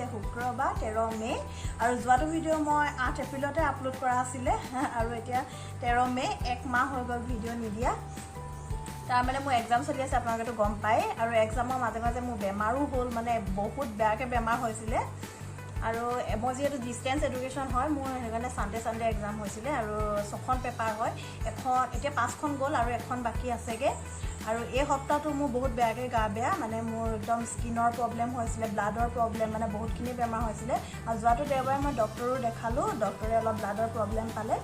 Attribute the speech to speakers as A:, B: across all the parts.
A: হৈছে শুক্ৰবাৰ 13 মে' আৰু যোৱাটো ভিডিঅ' মই 8 এপ্ৰিলতে আপলোড কৰা আছিলে আৰু এতিয়া 13 মে' এক মাহ হৈ গ'ল ভিডিঅ' নিদিয়া। তাৰমানে মোৰ এক্সাম চলি আছে, আপোনালোকেতো গম পায়। আৰু এক্সামৰ মাজে মাজে মোৰ বেমাৰো হ'ল, মানে বহুত বেয়াকৈ বেমাৰ হৈছিলে। আৰু মই যিহেতু ডিষ্টেঞ্চ এডুকেশ্যন হয়, মোৰ সেইকাৰণে চানডে চানডে এক্সাম হৈছিলে আৰু 6খন পেপাৰ হয়, এখন এতিয়া 5খন গ'ল আৰু এখন বাকী আছেগৈ। আৰু এই সপ্তাহটো মোৰ বহুত বেয়াকৈ গা বেয়া, মানে মোৰ একদম স্কিনৰ প্ৰব্লেম হৈছিলে, ব্লাডৰ প্ৰব্লেম, মানে বহুতখিনি বেমাৰ হৈছিলে। আৰু যোৱাটো দেওবাৰে মই ডক্টৰো দেখালোঁ, ডক্টৰে অলপ ব্লাডৰ প্ৰব্লেম পালে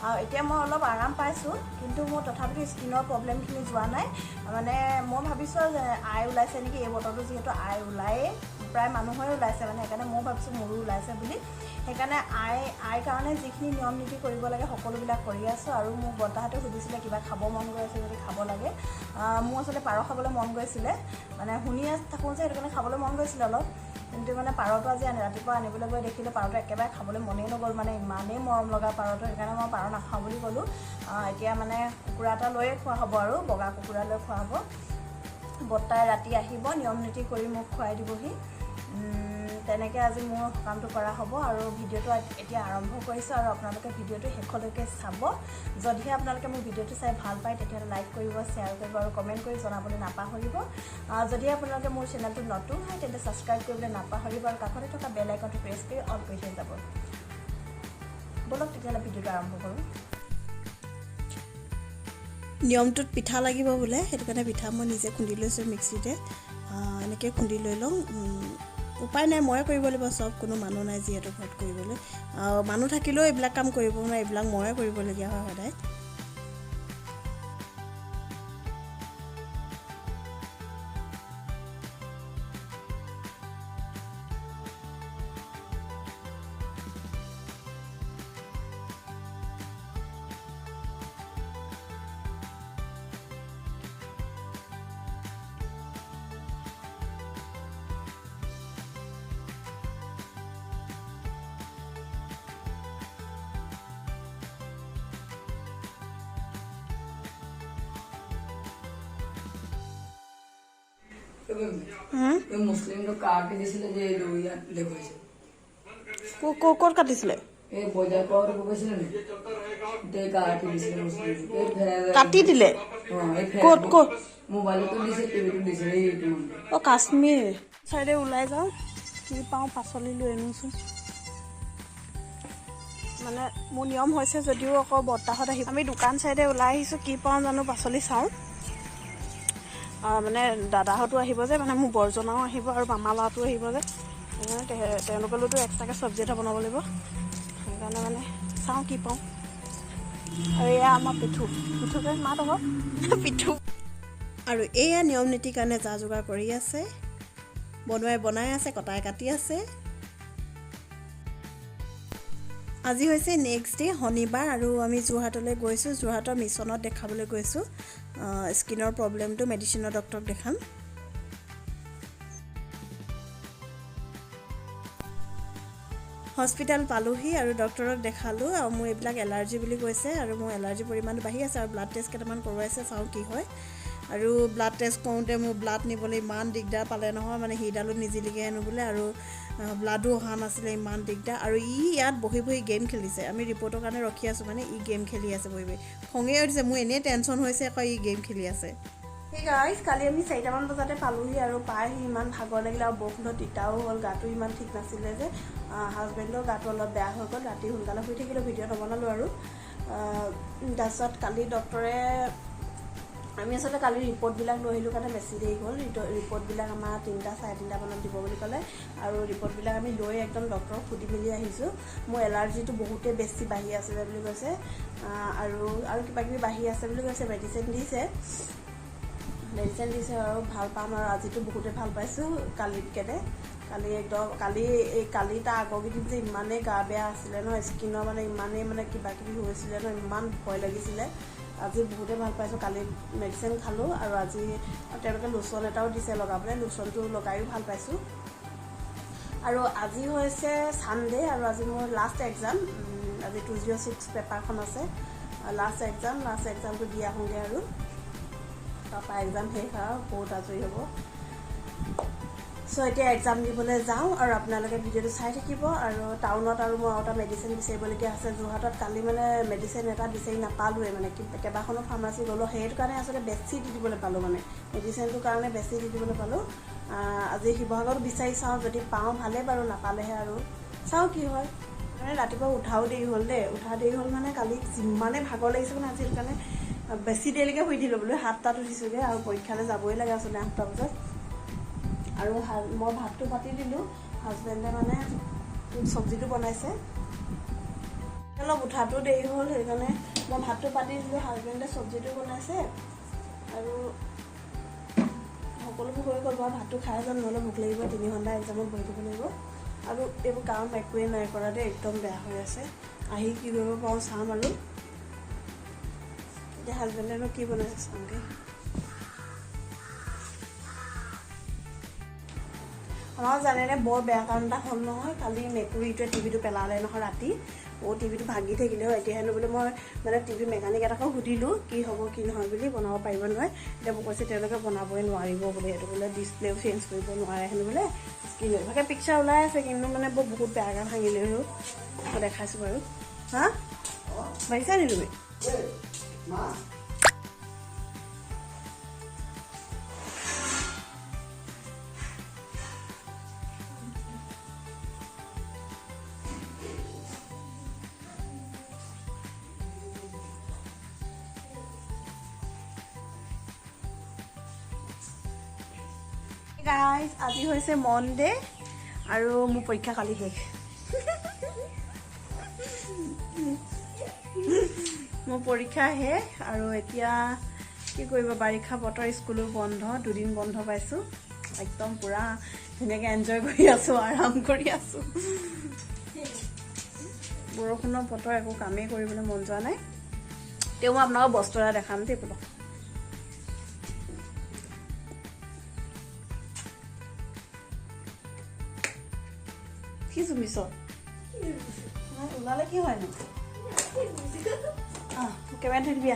A: আৰু এতিয়া মই অলপ আৰাম পাইছোঁ, কিন্তু মোৰ তথাপিতো স্কিনৰ প্ৰব্লেমখিনি যোৱা নাই। মানে মই ভাবিছোঁ যে আই ওলাইছে নেকি, এই বতৰটো যিহেতু আই ওলায়েই, প্ৰায় মানুহৰে ওলাইছে, মানে সেইকাৰণে ময়ো ভাবিছোঁ মোৰো ওলাইছে বুলি। সেইকাৰণে আই কাৰণে যিখিনি নিয়ম নীতি কৰিব লাগে সকলোবিলাক কৰি আছোঁ। আৰু মোক বৰ্তাহঁতে সুধিছিলে কিবা খাব মন গৈ আছে যদি খাব লাগে। মোৰ আচলতে পাৰ খাবলৈ মন গৈছিলে, মানে শুনি থাকোঁ যে সেইটো কাৰণে খাবলৈ মন গৈছিলে অলপ, কিন্তু মানে পাৰটো আজি ৰাতিপুৱা আনিবলৈ গৈ দেখিলোঁ পাৰটো একেবাৰে খাবলৈ মনেই নগ'ল, মানে ইমানেই মৰম লগা পাৰটো, সেইকাৰণে মই পাৰ নাখাওঁ বুলি ক'লোঁ। এতিয়া মানে কুকুৰা এটা লৈয়ে খোৱা হ'ব আৰু বগা কুকুৰা লৈ খোৱা হ'ব। বৰ্তাই ৰাতি আহিব, নিয়ম নীতি কৰি মোক খুৱাই দিবহি। তেনেকৈ আজি মোৰ সকামটো কৰা হ'ব। আৰু ভিডিঅ'টো এতিয়া আৰম্ভ কৰিছোঁ আৰু আপোনালোকে ভিডিঅ'টো শেষলৈকে চাব। যদিহে আপোনালোকে মোৰ ভিডিঅ'টো চাই ভাল পায় তেতিয়াহ'লে লাইক কৰিব, শ্বেয়াৰ কৰিব আৰু কমেণ্ট কৰি জনাবলৈ নাপাহৰিব। যদি আপোনালোকে মোৰ চেনেলটো নতুন হয় তেন্তে ছাবস্ক্ৰাইব কৰিবলৈ নাপাহৰিব আৰু কাষতে থকা বেল আইকনটো প্ৰেছ কৰি অল কৰি থৈ যাব। ব'লক তেতিয়াহ'লে ভিডিঅ'টো আৰম্ভ কৰোঁ। নিয়মটোত পিঠা লাগিব বোলে, সেইটো কাৰণে পিঠা মই নিজে খুন্দি লৈছোঁ মিক্সিতে, এনেকৈ খুন্দি লৈ লওঁ। উপায় নাই, ময়ে কৰিব লাগিব চব, কোনো মানুহ নাই যিহেতু ঘৰত কৰিবলৈ। মানুহ থাকিলেও এইবিলাক কাম কৰিব নোৱাৰে, এইবিলাক ময়ে কৰিবলগীয়া হয় সদায়।
B: মুসলিমটো কাটি দিছিলে যে ইয়াত দেখুৱাইছে।
A: ক'ত কাটিছিলে?
B: এই বজাৰ পাৱাৰ গৈছিলে নে? কাটি দিছিলে মুছলিম।
A: কাটি দিলে? ক'ত ক'ত?
B: মোবাইলতো দিছে, টিভিতো দিছে।
A: অ কাশ্মীৰ চাইডে ওলাই যাওঁ, কি পাওঁ পাচলি লৈ আনোচোন। মানে মোৰ নিয়ম হৈছে যদিও আকৌ বৰ্তাহঁত আহিব। আমি দোকান চাইডে ওলাই আহিছোঁ, কি পাওঁ জানো পাচলি চাওঁ। মানে দাদাহঁতো আহিব যে, মানে মোৰ বৰজনাও আহিব আৰু মামা ল'ৰাটো আহিব যে, তেওঁলোকলৈতো এক্সট্ৰাকৈ চব্জি এটা বনাব লাগিব, সেইকাৰণে মানে চাওঁ কি পাওঁ। আৰু এয়া আমাৰ পিঠু, পিঠুকে মাত আকৌ পিঠু। আৰু এয়া নিয়ম নীতিৰ কাৰণে যা যোগাৰ কৰি আছে, বনোৱাই বনাই আছে, কটাই কাটি আছে। আজি হৈছে নেক্সট ডে শনিবাৰ আৰু আমি যোৰহাটলৈ গৈছোঁ। যোৰহাটৰ মিছনত দেখাবলৈ গৈছোঁ, স্কিনৰ প্ৰব্লেমটো মেডিচিনৰ ডক্টৰক দেখাম। হস্পিটেল পালোহি আৰু ডক্টৰক দেখালোঁ আৰু মোৰ এইবিলাক এলাৰ্জি বুলি কৈছে আৰু মোৰ এলাৰ্জি পৰিমাণটো বাঢ়ি আছে আৰু ব্লাড টেষ্ট কেইটামান কৰোৱাইছে, চাওঁ কি হয়। আৰু ব্লাড টেষ্ট কৰোঁতে মোৰ ব্লাড নিবলৈ ইমান দিগদাৰ পালে নহয়, মানে সিডালো নিজিলিকে হেনো বোলে আৰু ব্লাডো অহা নাছিলে, ইমান দিগদাৰ। আৰু ই ইয়াত বহি বহি গেম খেলিছে, আমি ৰিপৰ্টৰ কাৰণে ৰখি আছোঁ, মানে ই গেম খেলি আছে বহি বহি, খঙে উঠিছে মোৰ, এনেই টেনশ্যন হৈছে আকৌ ই গেম খেলি আছে। সেই গাইজ কালি আমি 4টামান বজাতে পালোহি আৰু পাই আহি ইমান ভাগৰ লাগিলে আৰু বৰষুণত তিতাও হ'ল, গাটো ইমান ঠিক নাছিলে যে, হাজবেণ্ডৰ গাটো অলপ বেয়া হৈ গ'ল, ৰাতি সোনকালে শুই থাকিলোঁ, ভিডিঅ' নবনালোঁ আৰু। তাৰপিছত কালি ডক্টৰে, আমি আচলতে কালি ৰিপৰ্টবিলাক লৈ আহিলোঁ কাৰণে বেছি দেৰি হ'ল। ৰিপৰ্টবিলাক আমাৰ 3টা চাৰে 3টা মানত দিব বুলি ক'লে আৰু ৰিপৰ্টবিলাক আমি লৈ একদম ডক্টৰক সুধি মেলি আহিছোঁ। মোৰ এলাৰ্জিটো বহুতেই বেছি বাঢ়ি আছিলে বুলি কৈছে আৰু আৰু কিবা কিবি বাঢ়ি আছে বুলি কৈছে, মেডিচিন দিছে, মেডিচিন দিছে আৰু ভাল পাম আৰু আজিতো বহুতেই ভাল পাইছোঁ কালিতকৈ। কালি একদম কালি এই কালি তাৰ আগৰকেইদিন যে ইমানেই গা বেয়া আছিলে নহয়, স্কিনৰ মানে ইমানেই মানে কিবা কিবি হৈছিলে নহয়, ইমান ভয় লাগিছিলে। আজি বহুতেই ভাল পাইছোঁ, কালি মেডিচিন খালোঁ আৰু আজি তেওঁলোকে লোচন এটাও দিছে লগাবলৈ, লোচনটো লগায়ো ভাল পাইছোঁ। আৰু আজি হৈছে ছানডে আৰু আজি মোৰ লাষ্ট এক্সাম, আজি 206 পেপাৰখন আছে, লাষ্ট এক্সাম, লাষ্ট এক্সামটো দি আহোঁগৈ আৰু তাৰপৰা এক্সাম শেষ আৰু বহুত আজৰি হ'ব। চ' এতিয়া এক্সাম দিবলৈ যাওঁ আৰু আপোনালোকে ভিডিঅ'টো চাই থাকিব। আৰু টাউনত আৰু মই আৰু এটা মেডিচিন বিচাৰিবলগীয়া আছে। যোৰহাটত কালি মানে মেডিচিন এটা বিচাৰি নাপালোঁৱে, মানে কেইবাখনো ফাৰ্মাচী গ'লোঁ, সেইটো কাৰণে আচলতে বেছি দি দিবলৈ পালোঁ, মানে মেডিচিনটোৰ কাৰণে বেছি দি দিবলৈ পালোঁ। আজি শিৱসাগৰত বিচাৰি চাওঁ, যদি পাওঁ ভালেই বাৰু, নাপালেহে আৰু চাওঁ কি হয়। মানে ৰাতিপুৱা উঠাও দেৰি হ'ল দেই, উঠা দেৰি হ'ল মানে কালি যিমানে ভাগৰ লাগিছে মানে আজি সেইকাৰণে বেছি দেৰিলৈকে শুই দিলোঁ বোলো। 7টাত উঠিছোঁগৈ আৰু পৰীক্ষালৈ যাবই লাগে আচলতে 8টা বজাত। আৰু মই ভাতটো পাতি দিলোঁ, হাজবেণ্ডে মানে চব্জিটো বনাইছে। অলপ উঠাটো দেৰি হ'ল, সেইকাৰণে মই ভাতটো পাতি দিলোঁ, হাজবেণ্ডে চব্জিটো বনাইছে আৰু সকলোবোৰ হৈ গ'ল বাৰু। ভাতটো খাই যাম, নহ'লে ভোক লাগিব, 3 ঘণ্টা এক্সামত বহি থাকিব লাগিব। আৰু এইবোৰ কাম একোৱেই নাই কৰা দেই, একদম বেয়া হৈ আছে। আহি কি কৰিব পাৰোঁ চাম। আৰু এতিয়া হাজবেণ্ডেনো কি বনাইছে চামগৈ। আমাৰ জানেনে বৰ বেয়া কাৰণ এটা হ'ল নহয়, কালি মেকুৰীটোৱে টিভিটো পেলালে নহয় ৰাতি। টিভিটো ভাগি থাকিলেও এতিয়া হেনো বোলে মই মানে টিভি মেকানিক এটাকো সুধিলোঁ কি হ'ব কি নহয় বুলি, বনাব পাৰিব নহয়। এতিয়া মোক কৈছে তেওঁলোকে বনাবই নোৱাৰিব বোলে, সেইটো বোলে ডিছপ্লেও চেঞ্জ কৰিব নোৱাৰে হেনো বোলে, স্ক্ৰীণ ভাগে পিকচাৰ ওলাই আছে কিন্তু মানে বৰ বহুত বেয়া গান ভাঙিলেও। মই দেখাইছোঁ বাৰু। হা ভাগিছা নি তুমি? গাইজ আজি হৈছে মনডে আৰু মোৰ পৰীক্ষা কালি শেষ। মোৰ পৰীক্ষা শেষ আৰু এতিয়া কি কৰিব, বাৰিষা বতৰ, স্কুলো বন্ধ, 2 দিন বন্ধ পাইছোঁ, একদম পূৰা ধুনীয়াকৈ এনজয় কৰি আছোঁ, আৰাম কৰি আছোঁ। বৰষুণৰ বতৰ, একো কামেই কৰিবলৈ মন যোৱা নাই। তেওঁ মই আপোনালোকক বস্তু এটা দেখাম দেই, বোলো কি চুমিছ ওলালে কি হয় নো? কেমেৰা থৈ দিবি।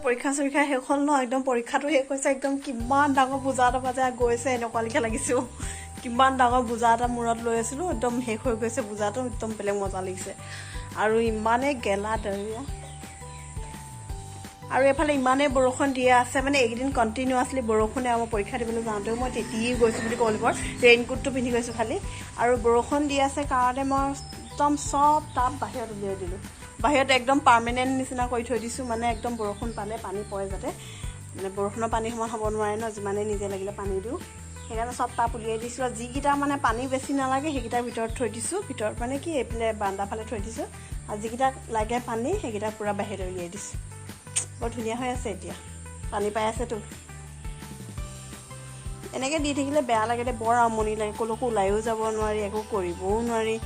A: পৰীক্ষা চৰীক্ষা শেষ হ'ল ন, একদম পৰীক্ষাটো শেষ হৈছে, একদম কিমান ডাঙৰ বোজা এটা বাজে গৈছে এনেকুৱা লেখীয়া লাগিছে। কিমান ডাঙৰ বোজা এটা মূৰত লৈ আছিলোঁ, একদম শেষ হৈ গৈছে বোজাটো, একদম বেলেগ মজা লাগিছে। আৰু ইমানেই গেলা দৰিয়া, আৰু এইফালে ইমানেই বৰষুণ দিয়া আছে, মানে এইকেইদিন কণ্টিনিউৱাছলি বৰষুণে। আৰু মই পৰীক্ষা দিবলৈ যাওঁতেও মই তেতিয়াই গৈছোঁ বুলি ক'ব লাগিব, ৰেইনকোটটো পিন্ধি গৈছোঁ খালি। আৰু বৰষুণ দি আছে কাৰণে মই একদম চব টাব বাহিৰত উলিয়াই দিলোঁ, বাহিৰত একদম পাৰ্মানেণ্ট নিচিনা কৰি থৈ দিছোঁ, মানে একদম বৰষুণ পালে পানী পৰে যাতে, মানে বৰষুণৰ পানী সমান হ'ব নোৱাৰে ন, যিমানেই নিজে লাগিলে পানী দিওঁ, সেইকাৰণে চব টাব উলিয়াই দিছোঁ। আৰু যিকেইটা মানে পানী বেছি নালাগে সেইকেইটাৰ ভিতৰত থৈ দিছোঁ, ভিতৰত মানে কি এইফালে বাৰান্দা ফালে থৈ দিছোঁ, আৰু যিকেইটা লাগে পানী সেইকেইটা পূৰা বাহিৰলৈ উলিয়াই দিছোঁ। বৰ ধুনীয়া হৈ আছে এতিয়া, পানী পাই আছেতো। এনেকৈ দি থাকিলে বেয়া লাগে দে, বৰ আমনি লাগে, ক'লৈকো ওলায়ো যাব নোৱাৰি, একো কৰিবও নোৱাৰি,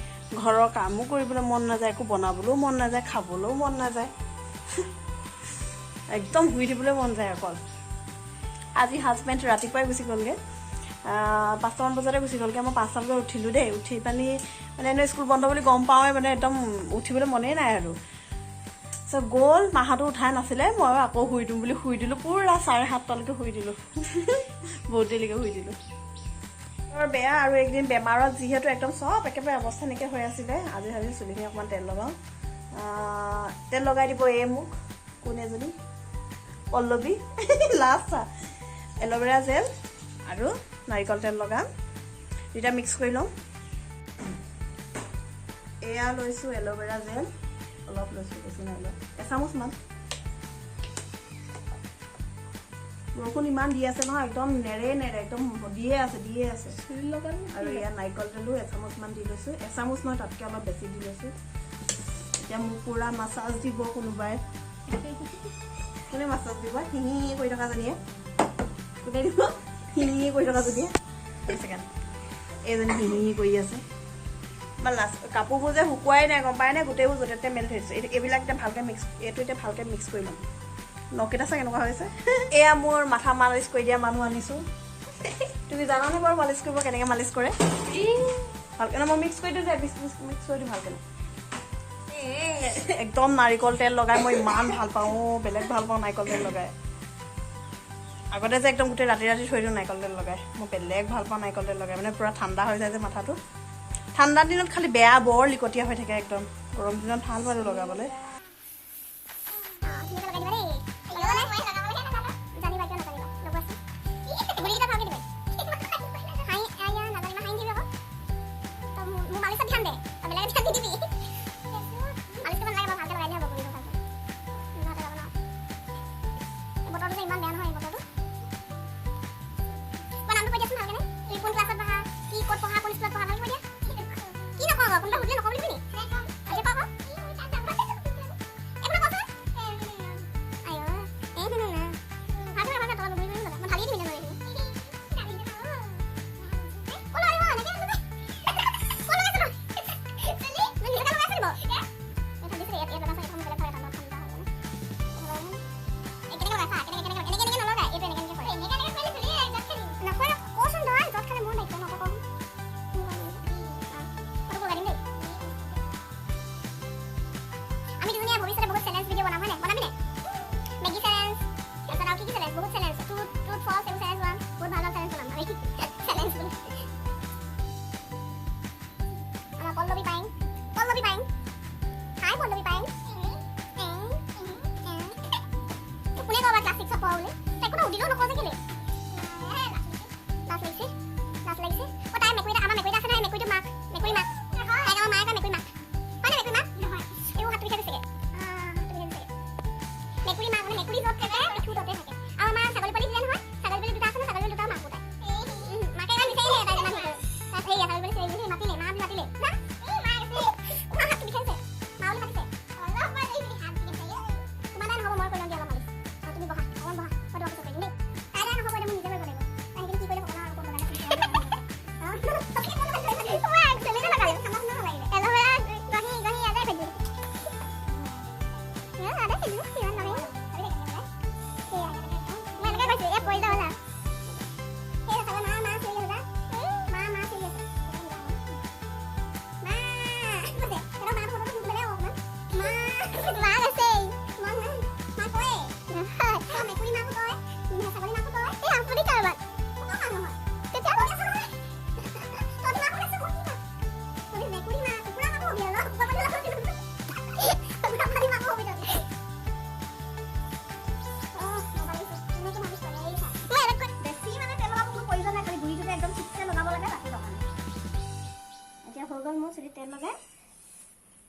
A: ঘৰৰ কামো কৰিবলৈ মন নাযায়, একো বনাবলৈও মন নাযায়, খাবলৈও মন নাযায়, একদম শুই দিবলৈ মন যায় অকল। আজি হাজবেণ্ড ৰাতিপুৱাই গুচি গ'লগৈ, 5টামান বজাতে গুচি গ'লগৈ। মই 5টা বজাত উঠিলোঁ দেই, উঠি পানি মানে এনেই স্কুল বন্ধ বুলি গম পাওঁৱে, মানে একদম উঠিবলৈ মনেই নাই আৰু। চ' গ'ল, মাহঁতো উঠাই নাছিলে, মই আকৌ শুই দিওঁ বুলি শুই দিলোঁ, পূৰা 7:30টালৈকে শুই দিলোঁ, বহুত দেৰিলৈকে শুই দিলোঁ। বৰ বেয়া আৰু এইকেইদিন বেমাৰত যিহেতু একদম চব একেবাৰে অৱস্থা নাইকিয়া হৈ আছিলে। আজি ভাবিছোঁ চুলিখিনি অকণমান তেল লগাওঁ, তেল লগাই দিব এই মোক কোন এজনী পল্লৱী লাষ্ট এল'ভেৰা জেল আৰু নাৰিকল তেল লগাম, দুইটা মিক্স কৰি ল'ম। এয়া লৈছোঁ এল'ভেৰা জেল, অলপ লৈছোঁ, বেছি নাই লোৱা, এচামুচমান। বৰষুণ ইমান দি আছে নহয়, একদম নেৰে নেৰে, একদম দিয়ে আছে দিয়ে আছে। আৰু ইয়াত নাৰিকল তেলো এচামুচমান দি লৈছোঁ, এচামুচ নহয় তাতকৈ অলপ বেছি দি লৈছোঁ। এতিয়া মোক পূৰা মাছাজ দিব কোনোবাই। কোনে মাছাজ দিব? হিহি কৰি থকাজনীয়ে। কোনে দিব? হিহি কৰি থকাজনীয়ে। ছেকেণ্ড, এইজনী হিহি কৰি আছে। লাষ্ট কাপোৰবোৰ যে শুকুৱাই নাই, গম পায় নাই, গোটেইবোৰ য'তে ত'তে মেলি থৈছোঁ। এইবিলাক এতিয়া ভালকৈ মিক্স, এইটো এতিয়া ভালকৈ মিক্স কৰি ল'ম। নখকেইটা চাগে কেনেকুৱা হৈছে। এয়া মোৰ মাথা মালিচ কৰি দিয়া মানুহ আনিছোঁ। তুমি জানানে বাৰু মালিচ কৰিব কেনেকৈ মালিচ কৰে? ভালকৈ মই মিক্স কৰি দিওঁ যে, মিক্স কৰি দিওঁ ভালকৈ। একদম নাৰিকল তেল লগাই মই ইমান ভাল পাওঁ, বেলেগ ভাল পাওঁ নাৰিকল তেল লগাই। আগতে যে একদম গোটেই ৰাতি ৰাতি থৈ দিওঁ নাৰিকল তেল লগাই, মই বেলেগ ভাল পাওঁ নাৰিকল তেল লগাই, মানে পূৰা ঠাণ্ডা হৈ যায় যে মাথাটো। ঠাণ্ডা দিনত খালি বেয়া, বৰ লিকটীয়া হৈ থাকে একদম। গৰম দিনত ভাল বাৰু লগাবলৈ।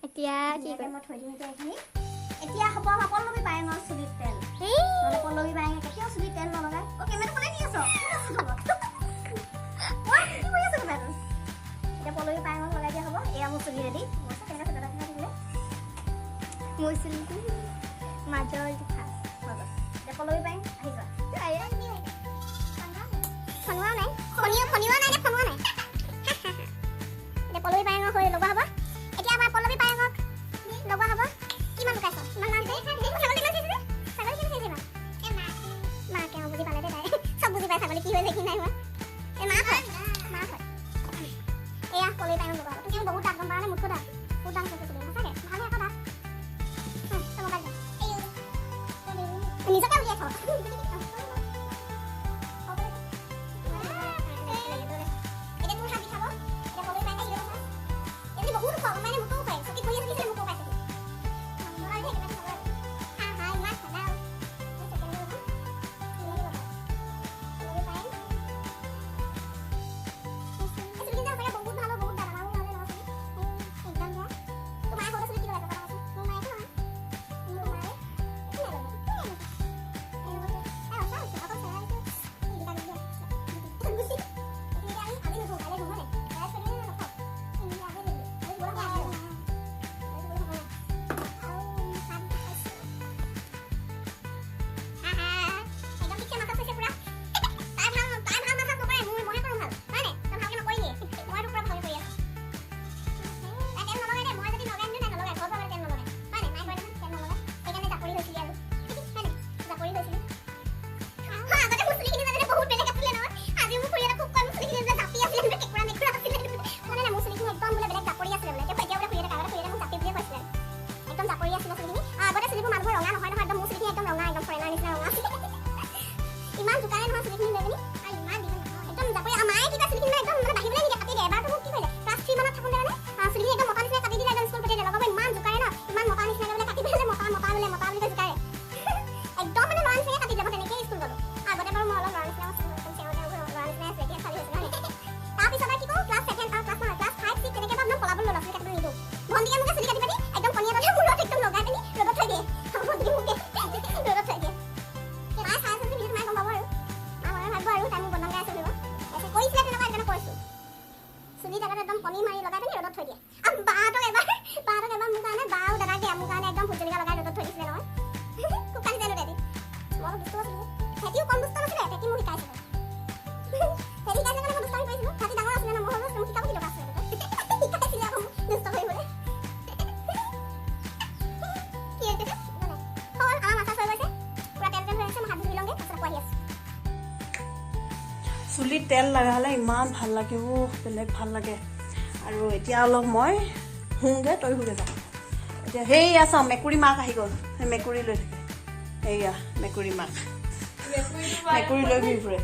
C: এতিয়া কি মই থৈ দিম এতিয়া এইখিনি। এতিয়া হ'ব আমাৰ পল্লৱী পায়েঙৰ চুলিত তেল। মানে পল্লৱী পায়েঙে কেতিয়াও চুলিত তেল নলগায়। অ কেমেৰাটো কোনে দি আছ? কি কৰি আছ কেমেৰাটো? এতিয়া পল্লৱী পায়েঙক লগাই দিয়া হ'ব। এয়া মোৰ চুলি ৰেডি। মোৰ চুলিটো মাজৰ মাজত। এতিয়া পল্লৱী পায়েং আহি যোৱা। ফনোৱা নাই, ফনিওৱা নাই, ফনোৱা নাই। এতিয়া পল্লৱী পায়েঙক হৈ লগোৱা হ'ব। এতিয়া আমাৰ পল্লৱী পায়েঙক লগোৱা হ'ব। কিমান লুকাইছ? ইমান নাম ছাগলী কিমান চাইছে? মাকে বুজি পালে দেই, তাই চব বুজি পায় ছাগলী কি হৈছে কি নাই হোৱা। এই মাক হয়, মাক হয়। এয়া পল্লৱী পায়েঙক লগোৱা হ'ব। তুমি বহুত দাঁত গম পাৱ নে? মোতকৈ দাঁত বহুত দাম কৈছে তুমি সঁচাকৈ ভালে আকৌ দাঁত। নিজকে উলিয়াই থ। ইমান জোকাৰে নহয় চুলিখিনি লৈ পিনি। আৰু ইমান দীঘল নহয়, একদম জাপৰি। আৰু মায়ে কি কয়, চুলিখিনি মানে একদম মানে বাঢ়িবলৈ নিদিয়ে, কাটি দিয়ে। এবাৰতো মোক কি কৰিলে, ক্লাছ 3 মানত থাকোঁতে মানে চুলিখিনি একদম মতা নিচিনা কাটি দিলে, একদম স্কুল পঠিয়াই দিলে। লগৰ ইমান জোকাৰে ন, ইমান মতা নিচিনাকে বোলে কাটি পেলালে, মতা মতা বোলে, মতা বুলি কৈ জোকাৰে। একদম মানে ল'ৰা নিচিনাকে কাটি দিলে। মই তেনেকেই স্কুল গ'লো। আগতে বাৰু মই অলপ ল'ৰা নিচিনা আছিলোঁ, একদম চেও তেও ল'ৰা নিচিনাই আছিলে, এতিয়া ছোৱালী হৈছোঁ নহয়। তাৰপিছত আৰু কি কৰোঁ, ক্লাছ 7, ক্লাছ নহয়, ক্লাছ 5 6 তেনেকে পৰা মই পলাবলৈ ল'লো, চুলি কাটিবলৈ নিদিওঁ। ভণ্টিয়ে মোকে চুলি কাটি পানি একদম কণী এটা মূৰত একদম লগাই পিনি ৰ'দত থৈ দিয়ে। ভণ্টিয়ে মোকে ৰ'দত থৈ দিয়ে। মায়ে চাই আছে ভিডিঅ'টো, মায়ে গম পাব আৰু মা মনে ভাবিব আৰু তাই মোক বদনাম গাই আছে বুলিব। তাৰপিছত কৰিছিলে তেনেকুৱা, সেইকাৰণে কৈছোঁ। চুলি জেগাত একদম কণী মাৰি লগাই পিনি ৰ'দত থৈ দিয়ে। আৰু বাহঁতক এবাৰ মোৰ কাৰণে, বা আৰু দাদাক দিয়ে, মোৰ কাৰণে একদম ভোট জলকীয়া লগাই ৰ'দত থৈ দিছিলে নহয়। খুব কান্দিছে তেহেঁতি। মই অলপ দুষ্ট আছিলোঁ, সেহেঁতিও কম দুষ্ট নাছিলে। তেহেঁতি মোক শিকাইছিলে, সেহেঁতি শিকাইছিলে কাৰণে মই দুষ্টামি কৰিছিলোঁ। সিহঁতি ডাঙৰ আছিলে ন, মই সৰু আছিলোঁ, মোক শিকাব কি দৰকাৰ আছিলে? শিকাইছিলে আকৌ মোক দুষ্ট কৰিবলৈ। কি হৈছে? হ'ল, আমাৰ মাছা হৈ গৈছে, পূৰা তেল তেল হৈ আছে। মই হাত ধুই লওঁগৈ, তাৰপিছত আকৌ আহি আছোঁ।
A: চুলিত তেল লগালে ইমান ভাল লাগিব, বেলেগ ভাল লাগে। আৰু এতিয়া অলপ মই শুওঁগৈ, তই শুগে যা এতিয়া। সেইয়া চাওঁ, মেকুৰী মাক আহি গ'ল। সেই মেকুৰী লৈ থাকে। সেইয়া মেকুৰী মাক, মেকুৰী লৈ ঘূৰি ফুৰে।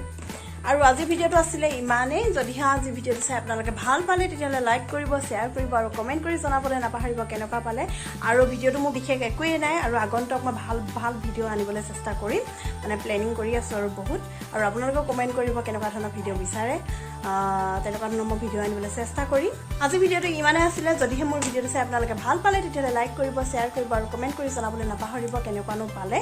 A: আৰু আজি ভিডিঅ'টো আছিলে ইমানেই। যদিহে আজি ভিডিঅ'টো চাই আপোনালোকে ভাল পালে, তেতিয়াহ'লে লাইক কৰিব, শ্বেয়াৰ কৰিব আৰু কমেণ্ট কৰি জনাবলৈ নাপাহৰিব কেনেকুৱা পালে। আৰু ভিডিঅ'টো মোৰ বিশেষ একোৱেই নাই। আৰু আগন্তুক মই ভাল ভাল ভিডিঅ' আনিবলৈ চেষ্টা কৰিম, মানে প্লেনিং কৰি আছোঁ আৰু বহুত। আৰু আপোনালোকেও কমেণ্ট কৰিব কেনেকুৱা ধৰণৰ ভিডিঅ' বিচাৰে, তেনেকুৱা ধৰণৰ মই ভিডিঅ' আনিবলৈ চেষ্টা কৰিম। আজি ভিডিঅ'টো ইমানেই আছিলে। যদিহে মোৰ ভিডিঅ'টো চাই আপোনালোকে ভাল পালে, তেতিয়াহ'লে লাইক কৰিব, শ্বেয়াৰ কৰিব আৰু কমেণ্ট কৰি জনাবলৈ নাপাহৰিব কেনেকুৱানো পালে।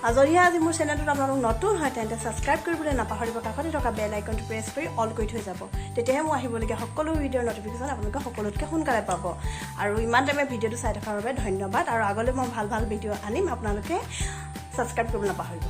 A: আৰু যদিহে আজি মোৰ চেনেলটোত আপোনালোক নতুন হয়, তেন্তে ছাবস্ক্ৰাইব কৰিবলৈ নাপাহৰিব। কাষতে থকা বেল আইকনটো প্ৰেছ কৰি অল কৰি থৈ যাব, তেতিয়াহে মোৰ আহিবলগীয়া সকলো ভিডিঅ'ৰ নটিফিকেশ্যন আপোনালোকে সকলোতকৈ সোনকালে পাব। আৰু ইমান টাইমে ভিডিঅ'টো চাই থকাৰ বাবে ধন্যবাদ। আৰু আগলৈ মই ভাল ভাল ভিডিঅ' আনিম, আপোনালোকে ছাবস্ক্ৰাইব কৰিব নাপাহৰিব।